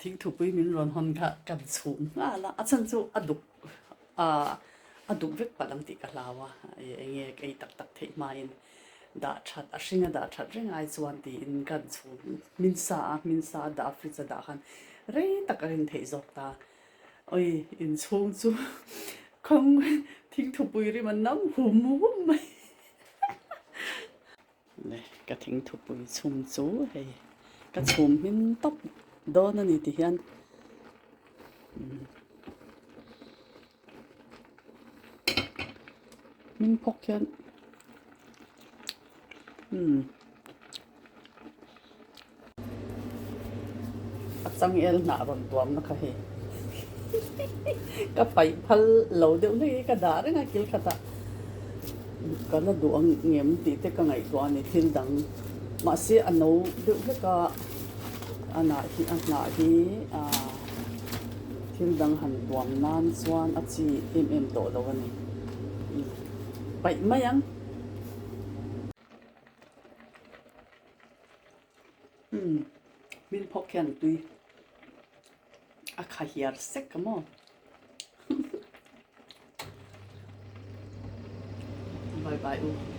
Thingthupui min rawn hawn kha kan chhum nghal a, a chhan chu a duk a duk vek palh ang tih ka hlau a, eng nge ka ei tak tak theih hmain dah that a hring a dah that reng ai chuan tiin kan chhum hmin sa a, hmin sa a dah a fridge a dah khan rei tak a rin theih zawk ta. Oi inchhung chu khawng thingthupui rim a nam hum hum mai. Le ka thingthupui chhum chu hei ka chhum hmin tawp dawn a ni ti hian hmin phawk hian umm A changel hnah rawn tuamna kha hei ka paih phal lo deuh hlek hi ka dah reng a kil khatah ka la duh ang ngem tih te ka ngaihtuah a ni thil dang mahse a no deuh hlek a a nah hi a hnah hi ah thil dang han tuam nan chuan a chi em em tawh lo a ni paih mai ang. Umm min phawk hian tui a kha hiar sek a maw bye bye u.